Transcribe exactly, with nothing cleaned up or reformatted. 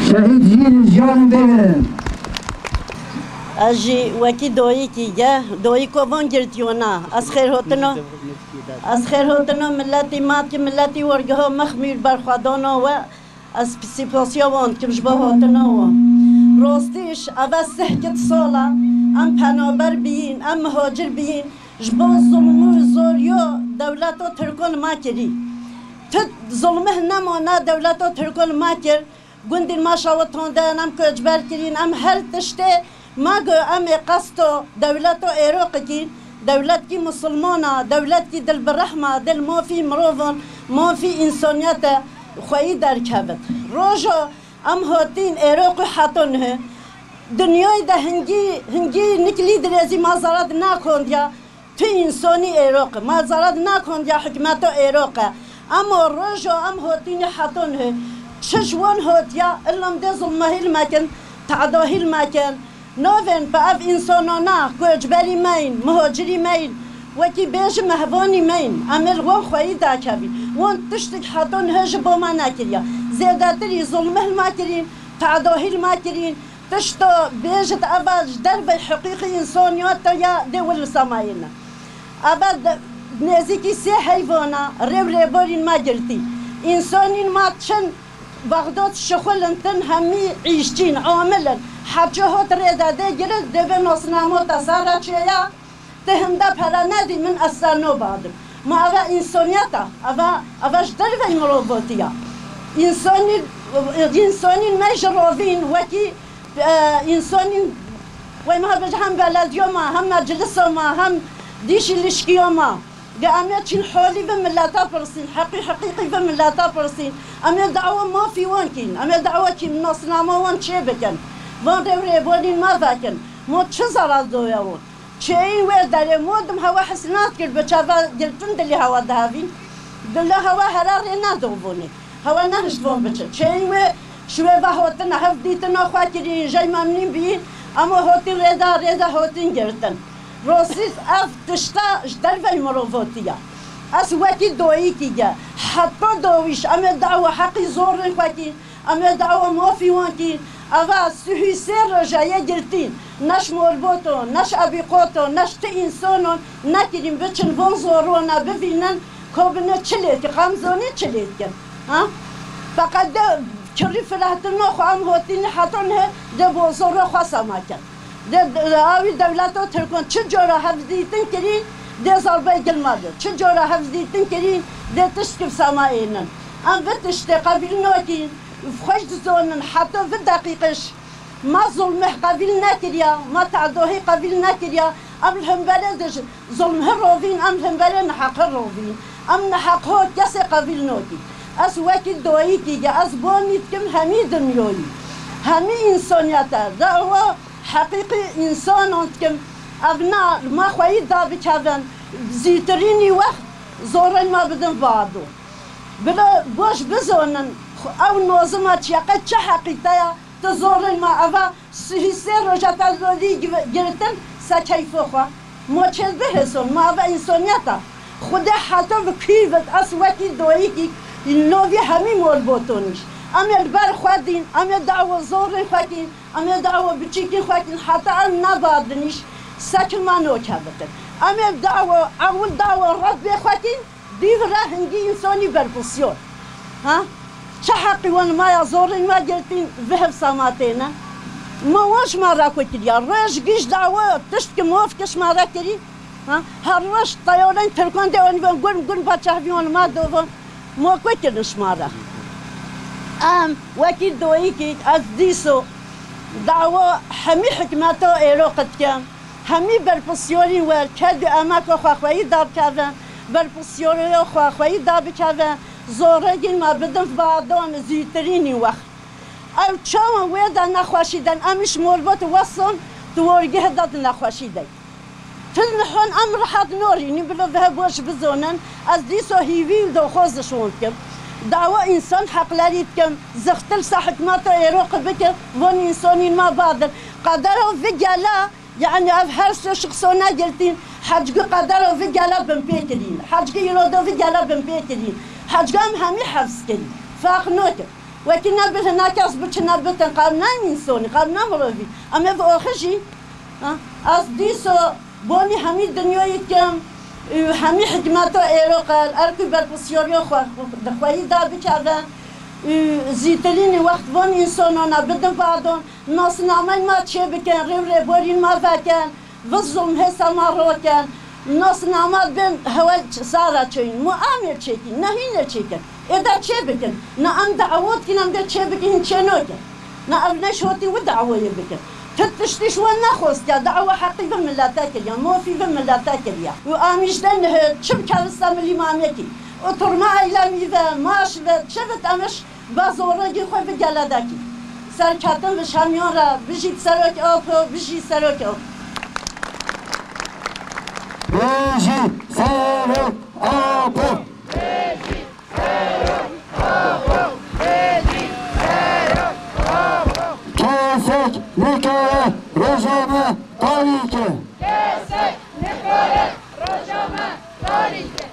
Şehîd jî li jiyan bimire. Ez jî wekî doyîkî ge, doyîko van girtiyona. Ez xêrhotino, ez xêrhotino miletî ma ki miletî wergiha mexmîr berxwedana we. Ez spasiya wan dikim ji bo hatina wan. Rastî ji eve sih hikit sala em penaber biyîn, em muhacir biyîn. Ji bo zulm û zoriyo dewleto Tirko li ma kirî. Tu zulmih nemana dewleto Tirko li ma kir. Gundên ma şawitandin, em koçber kirîn, em her tiştê ma got em ê qesto dewleto Êroqikî, dewletkî musulmana, dewletkî dilbirehma, dil mafî mirovan, mafî însaniyete xweyî derkevit. Rojo em hatîn Êroqî heto nihe. Dinyayê de hingî, hingî niklî dirêzî ma zere di nakondiya. Tu însanî Êroq e, ma zere di nakondiya hikmeto Êroq e. Ema rojo em hotînî heton he, çi ji wan hotiya, illa em dê zulmehî li me kin, tadahî li me kin. Navên bi ev însanana, koçberî me in, muhacirî me in, wekî bêjim mehvanî me in. Em ê li wan xweyî dakevîn. Wan tiştek heton he ji bo me nekiriya. Zêdetirî zulmeh li me kirîn, tadahî li me kirîn. Tişta bêjit eva ji dervey hiqîqî însaniyata ya dê wil li semayê ne. Eva de-, nêzîkî sê heyvana rê û rêborîn me girtî. Însanîn me çin Bexdad şixulin tin hemî îşçîn, amil in. Hepçe hot rê de dê girin, dê bê nasnamota sara çêya. Ti hinde pere nedî min ez ser no badim. Ma eve însaniyet e. Eve, eve ji dervey mirovotî ya. Însanî, însanîn me ji rovîn wekî, e, însanîn wey me bêje hem belediyo ma, hem meclisa ma, hem dîşî lişkiya ma. Ge em ê çîn holî vi mileta pirsîn, heqî heqîqî vi mileta pirsîn. Em ê dawa mafî wan kîn. Em ê dawa kî nasnama wan çê bikin. Van rêw rêborîn me vekin. Ma çi zarar doya wan? Çêyî wê derê modim hewa his nakir bi çava girtin dilî hewa dihevîn. Dilî hewa hera rê nedovonê. Hewa nehişt von biçe. Çêyî wê şiwê ve hotine hev dîtina xwe kirî, jey memnîn bî. Ema hotî rêda, rêda hotîn girtin. Rosîz ev tişta ji dervey mirovotî ya. Ez wekî doyîkî ge. Heta dowîş em ê dawa heqî zorên xwe kî. Em ê dawa mafî wan kîn. Eva sihî sê roja ye girtîn. Neş molboto, neş ebîqoto, neş ti însanon nekirîn biçin von zorona bivînin, ko bine çi lê dikin, qamzonî çi lê dikin. Ha? Feqet de kirî firehtina xwe em hotînî heton he de bo zoro xwe sema kin. De, de, awî dewleto Tirkon çi cora hevdîtin kirî, dê zarbey gilma de. Çi cora hevdîtin kirî, dê tişt kiv sema ênin. Em vê tiştê qebîl nakîn, xweş dizonin, heta vê deqîqe ji ma zulmeh qebîl nekiriya, ma tedohî qebîl nekiriya, Em li hemberê dijîn. Zulm hi rovîn, em li hemberê niheq hi rovîn. Em niheq ho kesê qebîl nokî. Ez wekî doyîkî ge, ez bonî dikim hemî dinyoyî. Hemî însaniyete, dawa heqîqî însanan dikim. Ev na, ma xweyî da bikevin. Zîtirînî wext zorên ma bidin vado. Bila goş bizonin, xu-, ew nozima çiyeqe çi heqîte ya, tu zorên ma eva, sihî sê roja te lolî gi-, girtin, se keyfo xwe. Ma çêl bihêson, ma eva însaniyeta. Xwedê heta bi kî vit, ez wekî doyîkî, lovî hemî mol botonîş. Em ê li ber xwe dîn, em ê dawa zorên xwe kîn, em ê dawa biçîkî xwe kîn, heta em nebadinîş, sekil ma noke bikin. Em ê dawa, ewil dawa Rebbê xwe kîn, Dîv re hingî însanî berpirsiyor. Ha? Çi heqî wan maya zorên me girtîn, vi hevsa ma têne. Ma wan ji ma re ku kiriya. Roj giş dawa, tişt ki mof ki ji ma re kirî. Ha? Her roj teyarên Tirkan dê wan gon gon ba çehvî wan ma dovon. Ma ku kirin ji ma re. Em wekî doyîkî ez dîso dawa hemî hikmeta êro qitken. Hemî berpirsiyarî wer ked û emeka xwe xweyî dabikevin, berpirsiyariya xwe xweyî dabikevin, zoregîn me bidin badan zîtirînî wext. Ew çawa wê de nexweşî den, em îş morbet weson tu worgih de di nexweşî de. Til nihon em rehet norînî bilo ve boş bizonin, ez dîso hîvî û doxoz ji wan dikim. Dawa însan heqlerî dikim, zixtil se hikmeta êro qibike, von însanîn me badin. Qedera vi gela Yani ev her sê şixso negirtîn, hecgî qedera vi gele binpê kirîn, hecgî îroda vi gele binpê kirîn, hecgî em hemî hefz kirîn. Ferq nake. Wekî ne bi hinek ez biçine bitin, qew ne însanî, qew ne mirovî. Em ê bi oxijî. Ha? Ez dîso bonî hemî dinyayî dikim, û hemî hikmeta êro qel, erk û berpirsiyariya xwe, di xweyî de bikeve, û zîtirînî wext van însanana bidin badon. Nasnameyên me çêbikin, rêw rêborîn me vekin, vi zulm hêsa me rokin. Nasnama bin hewe sara çêyin. Mu amêr çêkin, ne hîn ne çêkin. Êda çêbikin. Ne em dawo dikin, em de çêbikin, hîn çênokin. Ne ev neşotî wi dawoyê bikin. Ti tiştî ji wan nexwestiya, dawa heqî vi milete kiriya, mofî vi milete kiriya. Û amîj de nihe çi bikevista milî mamekî. Oturma eylemî ve, maş ve, çi vit emiş Ba zoregî xwe bi gele dekî. Serketin bi şemiyan re, bijî Serok Apo, bijî Serok Apo. Bijî Serok Apo. Kesek nikare roja me tarî ke. Kesek nikare roja me tarî ke.